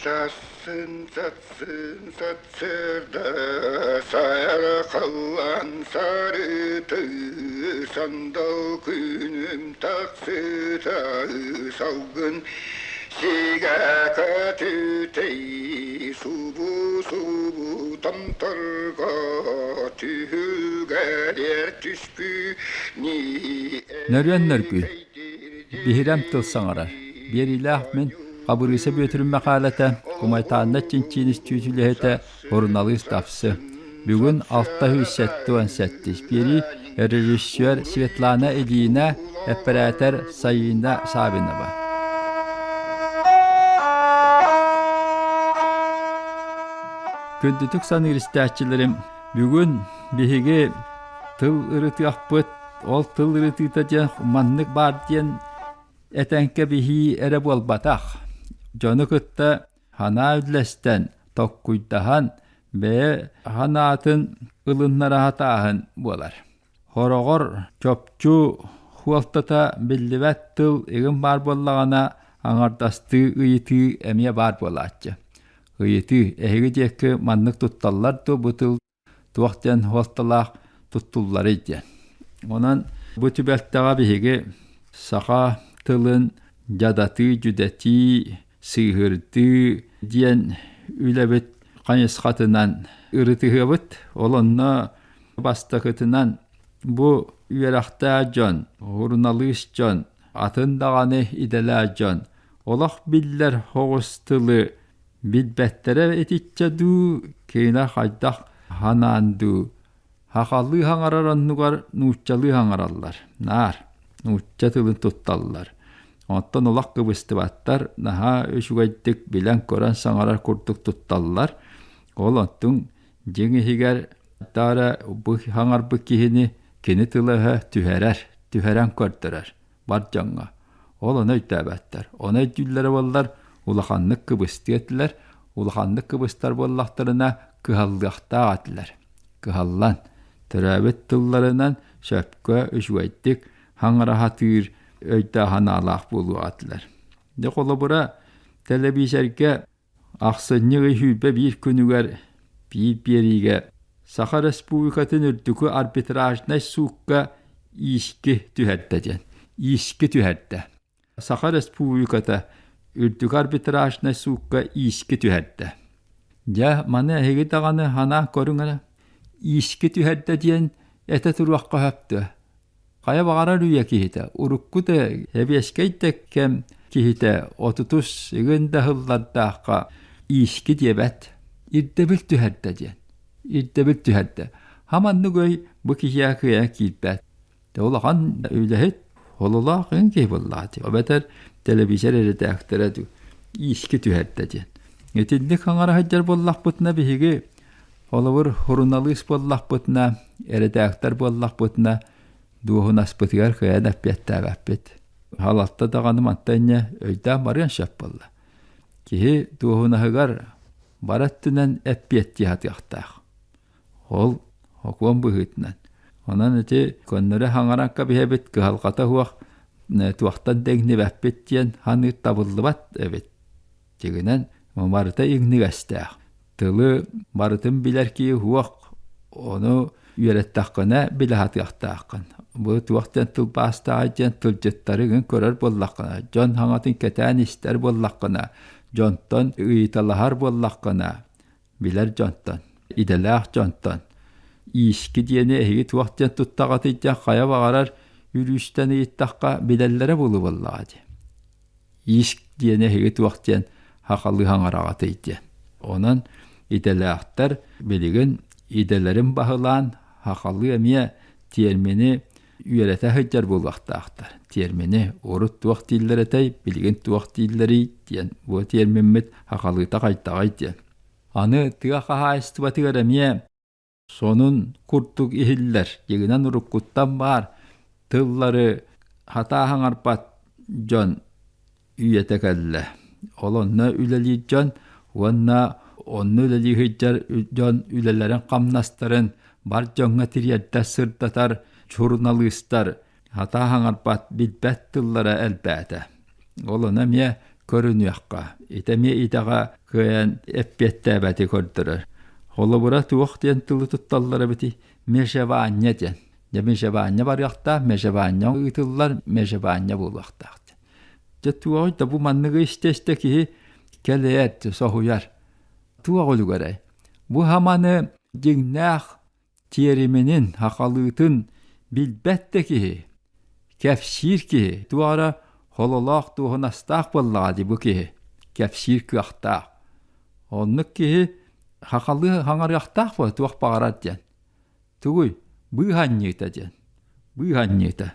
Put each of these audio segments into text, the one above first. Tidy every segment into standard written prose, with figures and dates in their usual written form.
Сарсын сарсын сарсыарда саарахаллаан сарыты сандал күнүм тахсыта салгын сигэ көтүтэй субу-субу томторго түһүлгэлэр түспү Нөрүөн нөргүй, биһирэм тыл саҥарар, биэриилээх мин Хабырыыса Бүөтүрүн мэхээлэтэ, Кумайтаанна чинчиин үстүүтүлэһитэ, суруналыыс Тапсы. Бүгүн 677 биэрии режиссер Светлана Ильина, эппэрээтэр Сайыына Саввинова. Күндүтүк саныыр истээччилэрим, бүгүн биһиги тыл ырытыахпыт, ол тыл ырытыыта диэн маннык баар диэн Этэн кэбиһии эрэ буолбатах, дьону кытта санаа үллэстэн, толкуйдаһан, бэйэ санаатын ылыннара сатааһын буолар. Хороҕор чопчу суолтата биллибэт тыл игин баар буоллаҕына, аҥардастыы ыйытыы эмиэ баар буолааччы. Ыйытыы эһиги диэки маннык тутталлар дуо бу тыл туох диэн суолталаах туттулларый диэн. Онон бу түбэлтэҕэ биһиги саха тылын дьадатыы, дьүдэтии, сыыһырдыы диэн үлэбит хайысхатынан ырытыһыабыт. Ол онно бастакытынан бу үөрэхтээх дьон, суруналыыс дьон, атын даҕаны идэлээх дьон олох биллэр соҕус тылы Билбэттэрэ итиччэ дуу, киинэ хайдах ханаан дуу, сахалыы саҥарар оннугар нууччалыы саҥараллар, наар нуучча тылын тутталлар. Оттон олох кыбыстыбаттар, наһаа үчүгэйдик билэн-көрөн саҥарар курдук тутталлар. Ол онтуҥ дьиҥ иһигэр таара бу саҥарбыт киһини кини тыла-өһө түһэрэр, түһэрэн көрдөрөр. бар дьоҥҥо. Ол ону өйдөөбөттөр. Ону өйдүүллэрэ буоллар улаханнык кыбыстыа этилэр, улаханнык кыбыстар буоллахтарына кыһаллыахтаах этилэр. Кыһаллан, төрөөбүт тылларынан сөпкө үчүгэйдик хаҥара сатыыр өйдөөх санаалаах буолуох этилэр. Дьэ холобура, тэлэбиисэргэ Ахсынньы ый 21 күнүгэр биир биэриигэ Саха Республикатын Үрдүкү арбитражнай суукка ииски түһэрдэ диэн. Ииски түһэрдэ. Саха Республиката Үрдүкү арбитражнай суукка ииски түһэрдэ. Дьэ, маны эһиги даҕаны санаан көрүҥ эрэ. Ииски түһэрдэ диэн этэ туруохха сөп дуо? Хайа баҕарар үйэ киһитэ, урукку да сэбиэскэй да кэм киһитэ отутус ыгын да сыллардаахха ииски диэбэт, ирдэбил түһэрдэ диэн. Ирдэбил түһэрдэ. Хаманнык өй бу киһиэхэ кыайан киирбэт. Улахан үлэһит, хололоох ын киһи буоллаҕа дии. Эбэтэр телевизор эрэдээктэрэ дуу ииски түһэрдэ диэн. Итинник хаҥара сылдьар буоллахпытына биһиги Холобур, суруналыыс буоллахпытына, эрэдээктэр буоллахпытына, дуоһунаспытыгар кыайан эппиэттээбэппит. Халалта даҕаны мантан инньэ өйдөөн барыан сөп буолла. Киһи дуоһунаһыгар бары өттүнэн эппиэттии сатыахтаах. Ол сокуон быһыытынан. Онон ити көннөрү хаҥаран кэбиһэбит, кыһалҕата суох туохтан да иҥнибэппит диэн саныыр табыллыбат эбит. Дьиҥинэн, барыта иҥнигэстээх. Тылы барытын билэр киһи суох, ону үөрэттэххинэ билэ сатыахтааххын. Бу туох диэн тылбаастааҕый диэн тылдьыттары көрөр буоллаххына, дьон саҥатын кэтээн истэр буоллаххына, дьонтон ыйыталаһар буоллаххына, билэр дьонтон, идэлээх дьонтон ииски диэни эһиги туох диэн туттаҕытый диэн хайа баҕарар үрүүстэн ыйыттахха билэллэрэ буолуо буоллаҕа дии. Ииск диэни эһиги туох диэн сахалыы саҥараҕытый диэн. Онон идэлээхтэр билигин идэлэрин баһылаан сахалыы эмиэ тиэрмини үөрэтэ сылдьар буолуохтаахтар. Тиэрмини урут туох дииллэр этэй, билигин туох дииллэрий диэн бу тиэрмиммит сахалыыта хайдаҕый диэн. Аны тыа хаһаайыстыбатыгар эмиэ Сонун курдук иһиллэр, дьиҥинэн уруккуттан баар тыллары хатаа хаҥарбат дьон үйэтэ кэллэ. Ол онно үлэлиир дьон уонна онно үлэлии сылдьар дьон үлэлэрин-хамнастарын бар дьоҥҥо тириэрдэ сырдатар суруналыыстар хатаа хаҥарбат, билбэт тыллара элбээтэ. Ол ону эмиэ көрүнүөххэ. Ити эмиэ идэҕэ кыайан эппиэттээбэти көрдөрөр. Холобура, туох диэн тылы тутталлар эбитий? Межевание диэн. Дьэ, межевание барыахтаах, межевание ыытыллар, межевание буолуохтаах диэн. Дьэ, туоҕуй да бу манныгы истэ-истэ киһи кэлээт, соһуйар. Туох үлүгэрэй? Бу хаманы дьиҥнээх тиэриминин, хахалыытын билбэт да киһи, кэпсиир киһи туох эрэ хололоох дуоһунастаах буоллаҕа дии бу киһи, кэпсиир кыахтаах. Оннук киһи хахалыы хаҥарыахтаах буо туох баҕарар диэн. Тугуй? Быыһанньыыта диэн. Быыһанньыыта.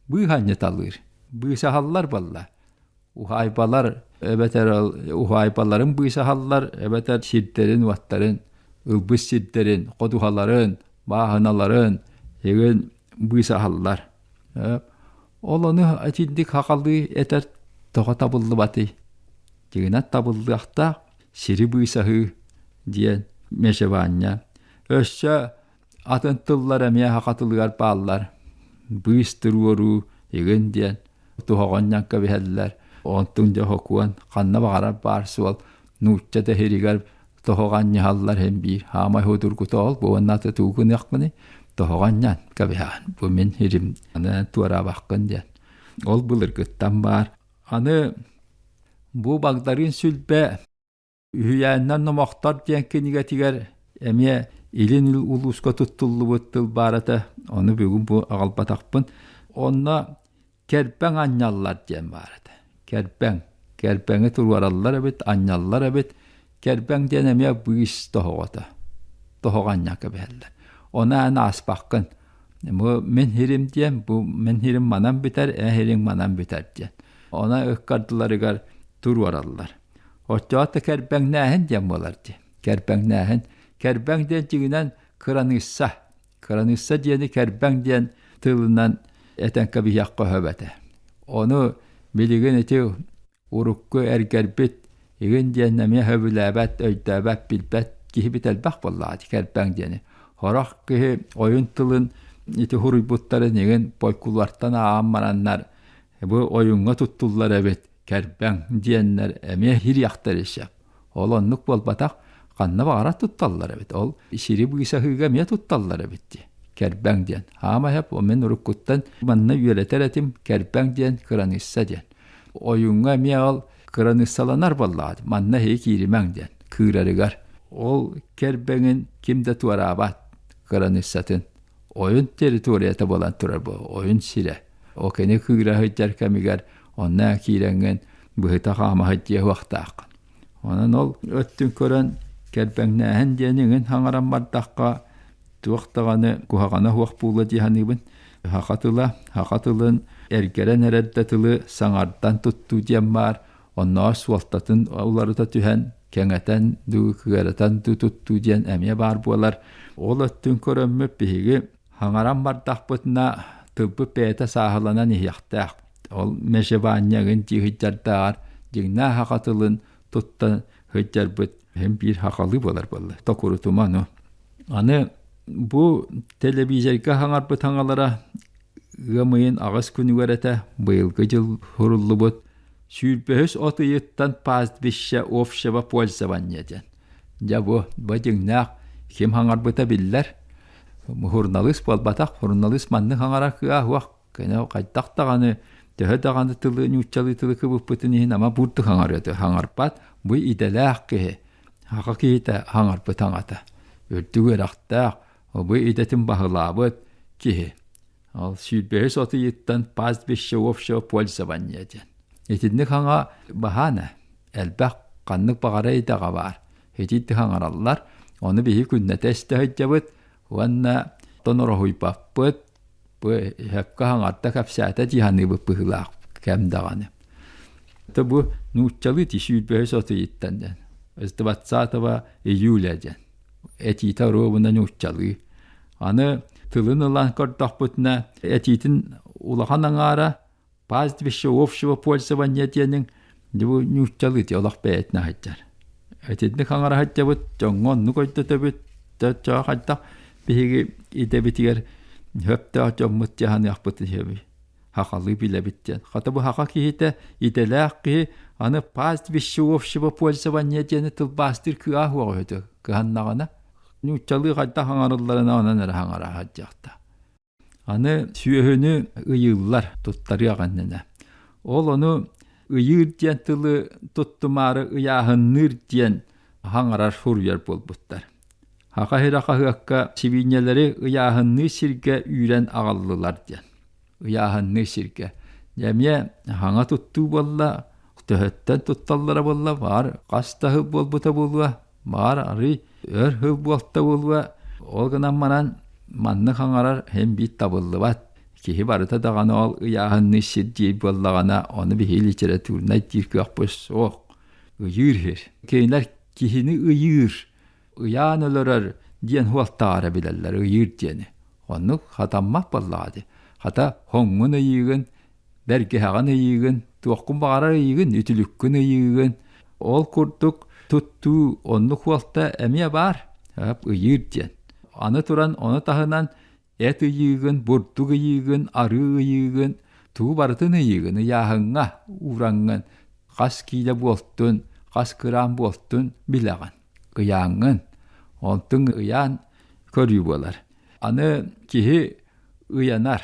Быыһанньыталыыр. Быысаһаллар буолла. Уһаайбалар эбэтэр уһаайбаларын быысаһаллар, эбэтэр сирдэрин-уоттарын, ылбыт сирдэрин, ходуһаларын, бааһыналарын игин быысаһаллар. Ол ону итинник хахалыы этэр тоҕо табыллыбатый? Дьиҥинэн табыллыахтаах сири быысаһыы диэн межевание. Өссө атын тыллар эмиэ хахатылыгар бааллар. Быыс туруоруу игин диэн туһаҕанньан кэбиһэллэр. Онтун дьэ хокуон ханна баҕарар баар суол нуучча тэһиригэр тоһоҕанньаһаллар иһин биир хаамай судургута ол бу уонна аты тугу гыныахпыный тоһоҕанньан кэбиһэҕин бу мин сирим аны туораабаккын диэн ол былыргыттан баар аны бу Багдарыын Сүлбэ Үһүйээннэр номохтор диэн кинигэтигэр эмиэ илин улууска туттуллубут тыл баар этэ, ону бүгүн бу аҕалбатахпын. Онно кэрбэҥ анньаллар диэн баар этэ. Кэрбэҥ. Кэрбэҥи туруораллар эбит, анньаллар эбит. Кэрбэҥ диэн эмиэ быыс тоһоҕото. Тоһоҕо анньан кэбиһэллэр. Ону эн ааспаккын. Бу мин хирим диэн, бу мин хирим манан бүтэр, эн хириҥ манан бүтэр диэн. Ону ыккардыларыгар туруораллар. Оччоҕо да кэрбэҥнээһин диэн буолар дии. Кэрбэҥнээһин. Кэрбэҥ диэн дьиҥинэн кыраныысса. Кыраныысса диэни кэрбэҥ диэн тылынан этэн кэбиһиэххэ сөп этэ. Ону билигин ити урукку эргэрбит игин диэн эмиэ сөбүлээбэт, өйдөөбөт, билбэт киһибит элбэх буоллаҕа ити кэрбэҥ диэни. Сорох киһи ойун тылын ити суруйбуттарын игин пойкулартан ааҕан бараннар бу ойуҥҥа туттуллар эбит кэрбэҥ диэннэр эмиэ иһириэхтэрин сөп. Ол оннук буолбатах, ханна баҕарар тутталлар эбит. Ол сири быысаһыыга эмиэ тутталлар эбит дии. Кэрбэҥ диэн. Хаама сөп, мин уруккуттан манна үөрэтэр этим, кэрбэҥ диэн кыраныысса диэн. Ойууҥҥа эмиэ ол кыраныыссаланар буоллаҕа манна эһиги кииримэҥ диэн кыырарыгар. Ол кэрбэҥин ким да туораабат кыраныыссатын. Ойун территорията буолан турар бу, ойун сирэ. Ол кини кыыра сылдьар кэмигэр онно киирэҥҥин быһыта хаама сылдьыа суохтааххын. Онон ол өттүн көрөн кэрбэҥнээһин диэн иҥин хаҥаран бардахха туох даҕаны куһаҕана суох буолуо дии саныыбын. Саха тыла, саха тылын эргэрэн эрэр да тылы саҥардан туттуу диэн баар. Оннооҕор суолтатын уларыта түһэн, кэҥэтэн дуу, кыаратан дуу туттуу диэн эмиэ баар буолар. Ол өттүн көрөммүт биһиги Хаҥаран бардахпытына, тылбыт бэйэтэ сааһыланан иһиэхтээх. Ол межеванньагын дии сылдьардааҕар дьиҥнээх саха тылын туттан сылдьарбыт иһин биир сахалыы буолар буолла. Токурутума ону. Аны бу телевизорга хаҥарбыт хаҥалара ыам ыйын аҕыс күнүгэр этэ быйылгы дьыл суруллубут сүүрбэһис от ыйыттан пастбище общего пользования диэн. Дьэ бу бу дьиҥнээх ким хаҥарбыта биллэр. Суруналыыс буолбатах, суруналыыс маннык хаҥарар кыаҕа суох. Кини хайдах даҕаны, төһө даҕаны тылы нууччалыы тылы кыбыппытын иһин ама бурдук хаҥарыа дуо? Хаҥарбат. Бу идэлээх киһи, саха киһитэ хаҥарбыт хаҥата. Үрдүк үөрэхтээх, бу идэтин баһылаабыт киһи. Ол сүүрбэһис от ыйыттан пастбище общего пользования диэн. Итинник хаҥа баһаана элбэх ханнык баҕара идэҕэ баар. Итинник хаҥараллар. Ону биһи күннэтэ истэ сылдьабыт уонна тонороһуйбаппыт. Бу сөпкө хаҥарда кэпсээтэ дии саныыбыт быһыылаах кэм даҕаны. Это бу нууччалыы ти сүүрбэһис от ыйыттан диэн. С 20 июля диэн. Этиитэ оруобуна нууччалыы. Аны тылын ылан көрдөхпүтүнэ, этиитин улахан аҥаара пастбище общего пользования диэниҥ бу нууччалыы ти олох бэйэтинэ сылдьар. Итинник аҥара сылдьабыт, дьоҥҥо оннук өйдөтөбүт, чоо хайдах биһиги идэбитигэр сөптөөх дьоммут дьаһаныахпытын сөбүй. Хахалыы билэбит диэн. Хата бу хаха киһитэ идэлээх киһи аны пастбище общего пользования диэни тылбаастыыр кыаҕа суох үһү кыһаннаҕына. Нууччалыы хайдах хаҥарылларына онон эрэ хаҥара сылдьыахта. Аны сүөһүнү ыйыыллар туттарыах иннинэ. Ол ону ыйыыр диэн тылы туттумаары ыйааһынныыр диэн хаҥарар суруйар буолбуттар. Саха сирэ хаһыакка сибиинньэлэри ыйааһынныы сиргэ үүрэн аҕаллылар диэн. Ыйааһынныы сиргэ. Дьэ эмиэ хаҥа туттуу буолла, төһөттөн тутталлара буолла, баар хас да сыл буолбута буолуо, баар арый өр сыл буолта буолуо. Ол гынан баран маннык хаҥарар син биир табыллыбат. Киһи барыта даҕаны ол ыйааһынныы сир диир буоллаҕына, ону биһиги литературнай диир кыахпыт суох. Ыйыыр сир. Кинилэр киһини ыйыыр ыйаан өлөрөр диэн суолтаҕа эрэ билэллэр ыйыыр диэни. Оннук хатаммат буоллаҕа дии. Хата хоҥҥун ыйыыгын, бэргэһэҕин ыйыыгын, туоххун баҕарар ыйыыгын, үтүлүккүн ыйыыгын. Ол курдук туттуу оннук суолта эмиэ баар ыйыыр диэн. Аны туран ону таһынан эт ыйыыгын, бурдук ыйыыгын, арыы ыйыыгын, тугу барытын ыйыыгын, ыйааһыҥҥа уураҥҥын, хас киилэ буолтун, хас кыраам буолтун билэҕин. Ыйааҥҥын. Онтуҥ ыйаан көрүү буолар. Аны киһи ыйанар,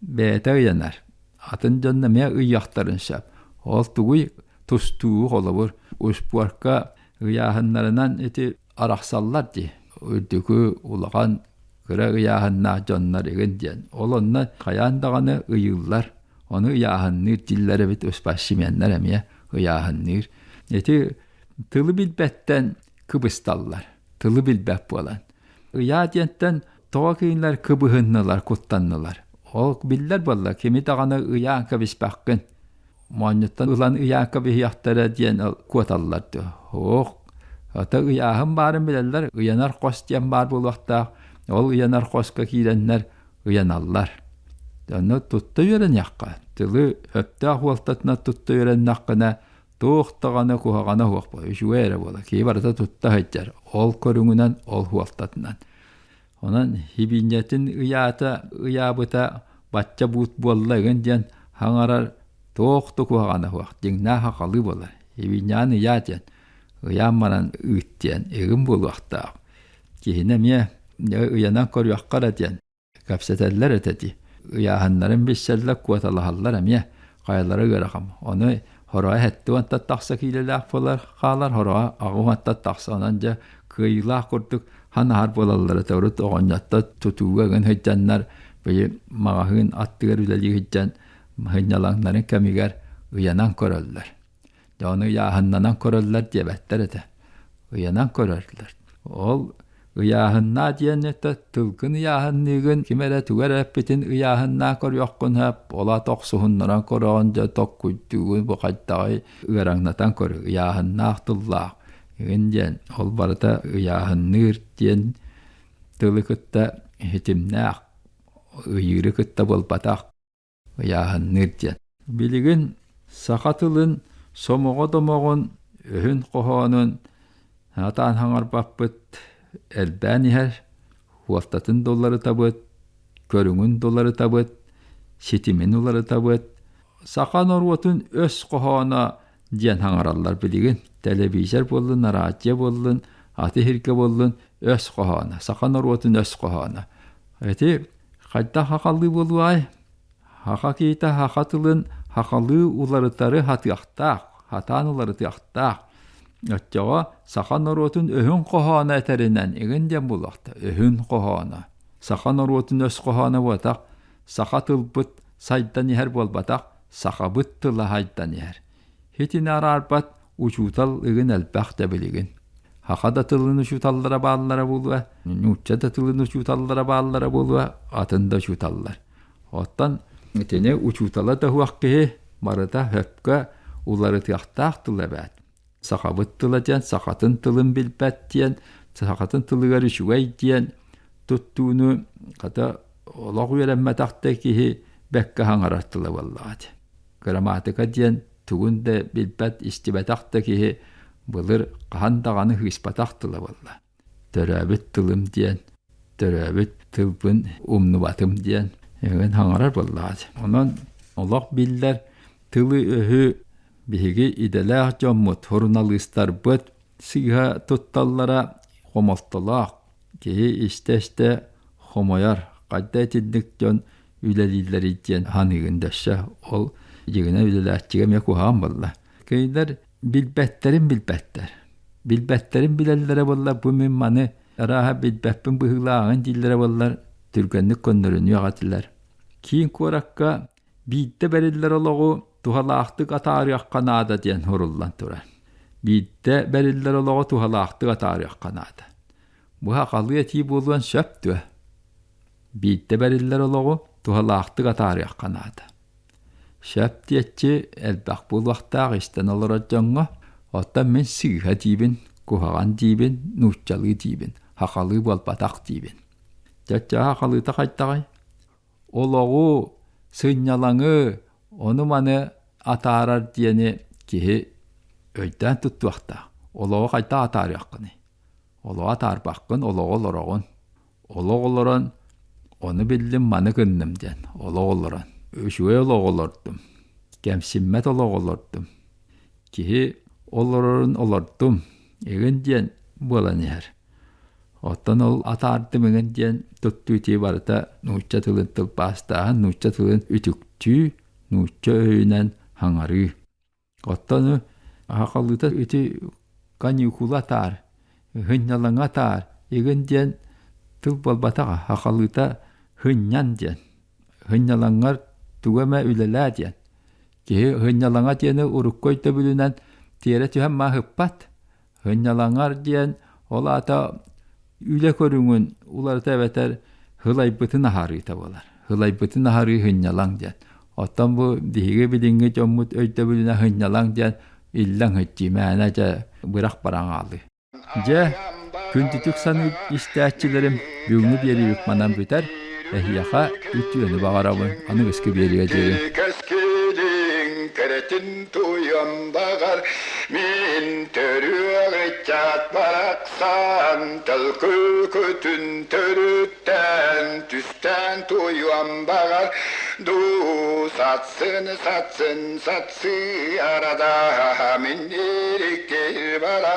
бэйэтэ ыйанар. Атын дьон эмиэ ыйыахтарын сөп. Ол тугуй тустуу холобур успуорка ыйааһыннарынан ити арахсаллар дии. Үрдүкү улахан кыра ыйааһыннаах дьоннор игин диэн. Ол онно хайаан даҕаны ыйыыллар. Ону ыйааһынныыр дииллэр эбит спортсменнар эмиэ ыйааһынныыр. Ити тылы билбэттэн кыбысталлар. Тылы билбэт буолан. Ыйаа диэнтэн тоҕо кинилэр кыбыһыннылар, куттаннылар. Ол биллэр буолла, кими даҕаны ыйаан кэбиспэккин. Моонньуттан ылан ыйаан кэбиһиэхтэрэ диэн куоталлар дуо? Ох, ата ыйааһын баарын билэллэр, ыйанар хос диэн баар буолуохтаах. Ол ыйанар хоско киирэннэр ыйаналлар. Онно тутта үөрэниэххэ. Тылы сөптөөх уолтатынан тутта үөрэннэххинэ, туох даҕаны куһаҕана суох буолар, үчүгэй эрэ буолар. Киһи барыта тутта сылдьар. Ол көрүҥүнэн, ол суолтатынан. Онон хибиинньэтин ыйаата ыйаабыта бачча буут буолла игин диэн хаҥарар туох да куһаҕана суох, дьиҥнээх сахалыы буолар. Хибиинньэҕин ыйаа диэн, ыйаан баран ыыт диэн игин буолуохтаах. Киһини эмиэ ыйанан көрүөххэ эрэ диэн кэпсэтэллэр этэ дии. Ыйааһыннарын билсэллэр, куоталаһаллар эмиэ. Хайалара ыарахан. Ону хороҕо сэттэ уонтан тахса киилэлээх буолар хаалар, хороҕо аҕыс уонтан тахса. Онон дьэ кыайыылаах курдук ханаһар буолаллара. Урут оҕонньоттор тутууга ыгын сылдьаннар, быйыл маҕаһыын аттыгар үлэлии сылдьан сынньалаҥнарын кэмигэр ыйанан көрөллөр. Дьэ ону ыйааһыннанан көрөллөр диэбэттэр этэ. Ыйанан көрөллөр. Ол ыйааһыннаа диэн этэ тылгын ыйааһынныыгын, ким эрэ тугу эрэ эппитин ыйааһыннаа көрүөххүн сөп, ол аата охсуһуннаран көрөҕүн дьэ токкуйдуугун бу хайдаҕый ыараҥнатан көр, ыйааһыннаах тыллаах игин диэн ол барыта ыйааһынныыр диэн тылы кытта ситимнээх, ыйыыры кытта буолбатах. ыйааһынныыр диэн. Билигин саха тылын сомоҕо домоҕун, өһүн хоһоонун сатаан хаҥарбаппыт элбээн иһэр, хуортатын да уларытабыт, көрүҥүн да уларытабыт, ситимин уларытабыт. Саха норуотун өс хоһооно диэн хаҥараллар билигин. Тэлэбиисэр буоллун, араадьыйа буоллун, аты иһиргэ буоллун өс хоһооно, саха норуотун өс хоһооно. Ити Хайдах сахалыы буолуой? Саха киһитэ саха тылын сахалыы уларытары сатыахтаах, сатаан уларытыахтаах. Оччоҕо саха норуотун өһүн хоһооно этэринэн игин диэн буолуохта өһүн хоһооно. Саха норуотун өс хоһооно буотах, саха тылбыт сайдан иһэр буолбатах, сахабыт тыла сайдан иһэр. Итини араарбат учуутал ыгын элбэх да билигин. Саха да тылын учууталлара бааллара буолуо, нуучча да тылын учууталлара бааллара буолуо, атын да учууталлар. Оттон итини учуутала да суох киһи барыта сөпкө уларытыахтаах тыл эбээт. Сахабыт тыла диэн сахатын тылын билбэт диэн, сахатын тылыгар үчүгэй диэн туттууну хата олох үөрэммэтэх да киһи бэккэ хаҥарар тыла буоллаҕа дии. Грамматика диэн тугун да билбэт, истибэтэх да киһи былыр хаһан даҕаны ыыспатах тыла буолла. Төрөөбүт тылым диэн, төрөөбүт тылбын умнубатым диэн эҥин хаҥарар буоллаҕа. Онон Олох биллэр тылы-өһү биһиги идэлээх дьоммут, суруналыыстарбыт сыыһа тутталлара хомолтолоох. Киһи истэ-истэ хомойор, хайда итинник дьон үлэлииллэрий диэн саныыгын дөссө. Ол дьиҥинэн үлэлээччигэ эмиэ куһаҕан буолла. Кинилэр билбэттэрин билбэттэр. Билбэттэрин билэллэрэ буоллар бу мин маны арааһа билбэппин быһыылааҕын дииллэрэ буоллар түргэнник көннөрүнүөх этилэр. Киин куоракка биирдэ бэриллэр олоҕу туһалаахтык атаарыахха наада диэн суруллан турар. Биирдэ бэриллэр олоҕу туһалаахтык атаарыахха наада. Бу сахалыы этии буолуон сөп дуо? Биирдэ бэриллэр олоҕу туһалаахтык атаарыахха наада. Сөп диэччи элбэх буолуохтаах истэн олорор дьоҥҥо, оттон мин сыыһа диибин, куһаҕан диибин, нууччалыы диибин, сахалыы буолбатах диибин. Дьэ, сахалыыта хайдаҕый? Олоҕу, сынньалаҥы, ону-маны атаарар диэни киһи өйдөөн туттуохтаах. Олоҕу хайдах атаарыаххыный? Олоҕу атаарбаккын, олоҕу олороҕун. Олох олорон, ону биллим, маны гынным диэн. Олох олорон. Үчүгэй олоҕу олордум. Кэмсиммэт олоҕу олордум. Киһи олорорун олордум. Игин диэн буолан иһэр. Оттон ол атаардым игин диэн туттуу ити барыта нуучча тылын тылбаастааһын, нуучча тылын үтүктүү, нуучча өйүнэн хаҥарыы. Оттон сахалыыта ити каникула атаар, сынньалаҥа атаар игин диэн тыл буолбатаҕа. Сахалыыта сынньан диэн. Сынньалаҥҥар тугу эмэ үлэлээ диэн. Киһи сынньалаҥа диэни урукку өйдөбүлүнэн тиэрэ түһэн мааһыппат. Сынньалаҥар диэн ол аата үлэ көрүҥүн уларыта эбэтэр һылайбытын аһарыыта буолар. Һылайбытын аһарыы сынньалаҥ диэн. Оттон бу биһиги билиҥҥи дьоммут өйдөбүлүнэн сынньалаҥ диэн иллэҥ сылдьыы мээнэ дьэ бырах баран хаалыы. Дьэ, күндүтүк саныыр истээччилэрим, бүгүҥҥү биэриибит манан бүтэр. Эһиэхэ үтүөнү баҕарабын. Аныгыскы биэриигэ диэри. Кэскилиҥ кэрэтин туйан баҕар Мин төрүөх ыччат барахсан Төлкүкүтүн төрүттэн түстээн туйуом баҕар Дуу сатсын сатсын сатсыарада Мин ириккир бара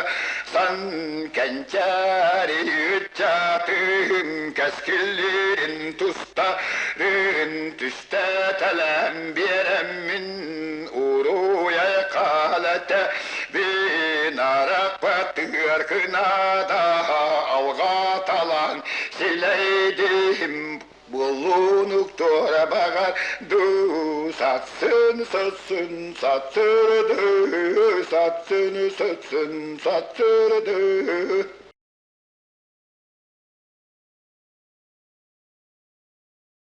сан кэнчээри ыччатын кэскиллин тустарын түстэтэлээн биэрэммин уруйай хаалата бин арахпатыгар кынаада алҕаталаан силэйдим Буллунук туора баҕар дуу сатсын сытсын сатсырды сатсын сытсын сатсырды.